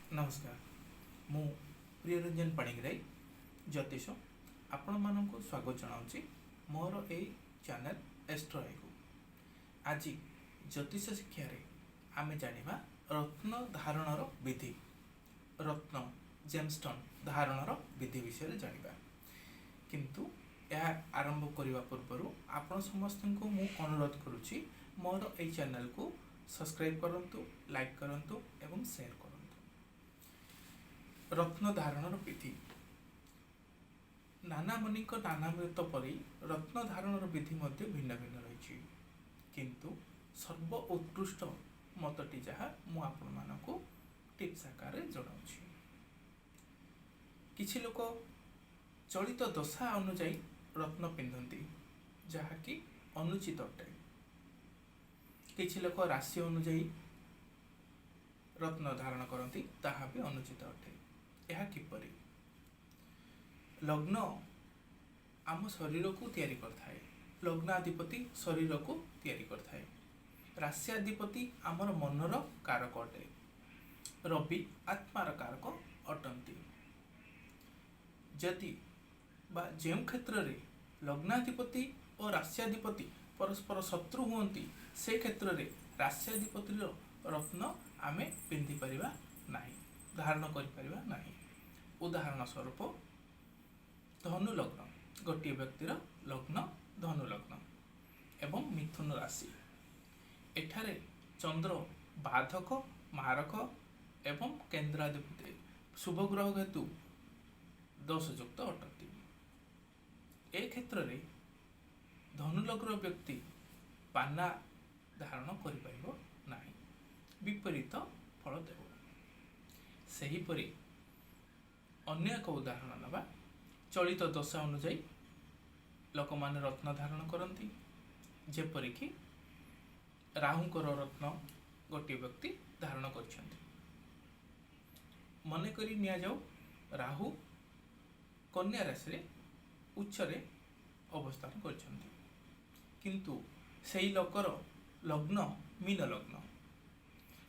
ନମସ୍କାର, ମୁଁ ପ୍ରିୟରଞ୍ଜନ ପାଣିଗ୍ରାହୀ, ଜ୍ୟୋତିଷ, ଆପଣମାନଙ୍କୁ ସ୍ୱାଗତ ଜଣାଉଛି ମୋର ଏଇ ଚ୍ୟାନେଲ୍ ଏଷ୍ଟ୍ରୋଆଇକୁ। ଆଜି ଜ୍ୟୋତିଷ ଶିକ୍ଷାରେ ଆମେ ଜାଣିବା ରତ୍ନ ଧାରଣର ବିଧି। ରତ୍ନ, ଜେମଷ୍ଟୋନ୍ ଧାରଣର ବିଧି ବିଷୟରେ ଜାଣିବା। କିନ୍ତୁ ଏହା ଆରମ୍ଭ କରିବା ପୂର୍ବରୁ ଆପଣ ସମସ୍ତଙ୍କୁ ମୁଁ ଅନୁରୋଧ କରୁଛି, ମୋର ଏଇ ଚ୍ୟାନେଲକୁ ସବସ୍କ୍ରାଇବ୍ କରନ୍ତୁ, ଲାଇକ୍ କରନ୍ତୁ ଏବଂ ସେୟାର କରନ୍ତୁ। ରତ୍ନ ଧାରଣର ବିଧି। ନାନା ମୁନିଙ୍କ ନାନାମୃତ ପରି ରତ୍ନ ଧାରଣର ବିଧି ମଧ୍ୟ ଭିନ୍ନ ଭିନ୍ନ ରହିଛି। କିନ୍ତୁ ସର୍ବ ଉତ୍କୃଷ୍ଟ ମତଟି ଯାହା, ମୁଁ ଆପଣମାନଙ୍କୁ ଟିପ୍ସ ଆକାରରେ ଜଣାଉଛି। କିଛି ଲୋକ ଚଳିତ ଦଶା ଅନୁଯାୟୀ ରତ୍ନ ପିନ୍ଧନ୍ତି, ଯାହାକି ଅନୁଚିତ ଅଟେ। କିଛି ଲୋକ ରାଶି ଅନୁଯାୟୀ ରତ୍ନ ଧାରଣ କରନ୍ତି, ତାହା ବି ଅନୁଚିତ ଅଟେ। ଏହା କିପରି? ଲଗ୍ନ ଆମ ଶରୀରକୁ ତିଆରି କରିଥାଏ। ଲଗ୍ନାଧିପତି ଶରୀରକୁ ତିଆରି କରିଥାଏ। ରାଶ୍ୟାଧିପତି ଆମର ମନର କାରକ ଅଟେ। ରବି ଆତ୍ମାର କାରକ ଅଟନ୍ତି। ଯଦି ବା ଯେଉଁ କ୍ଷେତ୍ରରେ ଲଗ୍ନାଧିପତି ଓ ରାଶ୍ୟାଧିପତି ପରସ୍ପର ଶତ୍ରୁ ହୁଅନ୍ତି, ସେ କ୍ଷେତ୍ରରେ ରାଶ୍ୟାଧିପତିର ରତ୍ନ ଆମେ ପିନ୍ଧିପାରିବା ନାହିଁ, ଧାରଣ କରିପାରିବା ନାହିଁ। ଉଦାହରଣ ସ୍ୱରୂପ, ଧନୁ ଲଗ୍ନ, ଗୋଟିଏ ବ୍ୟକ୍ତିର ଲଗ୍ନ ଧନୁ ଲଗ୍ନ ଏବଂ ମିଥୁନ ରାଶି। ଏଠାରେ ଚନ୍ଦ୍ର ବାଧକ, ମାରକ ଏବଂ କେନ୍ଦ୍ରାଧିପତି ଶୁଭ ଗ୍ରହ ହେତୁ ଦୋଷଯୁକ୍ତ ଅଟନ୍ତି। ଏ କ୍ଷେତ୍ରରେ ଧନୁଲଗ୍ନ ବ୍ୟକ୍ତି ପାନା ଧାରଣ କରିପାରିବ ନାହିଁ, ବିପରୀତ ଫଳ ଦେବ। ସେହିପରି ଅନ୍ୟ ଏକ ଉଦାହରଣ ନେବା। ଚଳିତ ଦଶା ଅନୁଯାୟୀ ଲୋକମାନେ ରତ୍ନ ଧାରଣ କରନ୍ତି। ଯେପରିକି ରାହୁଙ୍କର ରତ୍ନ ଗୋଟିଏ ବ୍ୟକ୍ତି ଧାରଣ କରିଛନ୍ତି। ମନେକରି ନିଆଯାଉ, ରାହୁ କନ୍ୟା ରାଶିରେ ଉଚ୍ଚରେ ଅବସ୍ଥାନ କରିଛନ୍ତି, କିନ୍ତୁ ସେଇ ଲୋକର ଲଗ୍ନ ମୀନ ଲଗ୍ନ।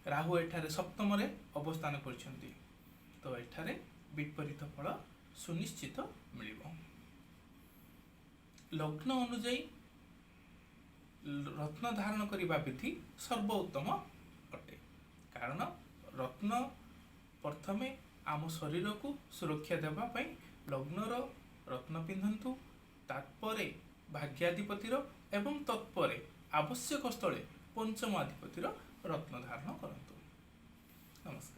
ରାହୁ ଏଠାରେ ସପ୍ତମରେ ଅବସ୍ଥାନ କରିଛନ୍ତି। ତ ଏଠାରେ ବିପରୀତ ଫଳ ସୁନିଶ୍ଚିତ ମିଳିବ। ଲଗ୍ନ ଅନୁଯାୟୀ ରତ୍ନ ଧାରଣ କରିବା ବିଧି ସର୍ବୋତ୍ତମ ଅଟେ। କାରଣ ରତ୍ନ ପ୍ରଥମେ ଆମ ଶରୀରକୁ ସୁରକ୍ଷା ଦେବା ପାଇଁ ଲଗ୍ନର ରତ୍ନ ପିନ୍ଧନ୍ତୁ, ତାପରେ ଭାଗ୍ୟାଧିପତିର ଏବଂ ତତ୍ପରେ ଆବଶ୍ୟକ ସ୍ଥଳେ ପଞ୍ଚମାଧିପତିର ରତ୍ନ ଧାରଣ କରନ୍ତୁ। ନମସ୍କାର।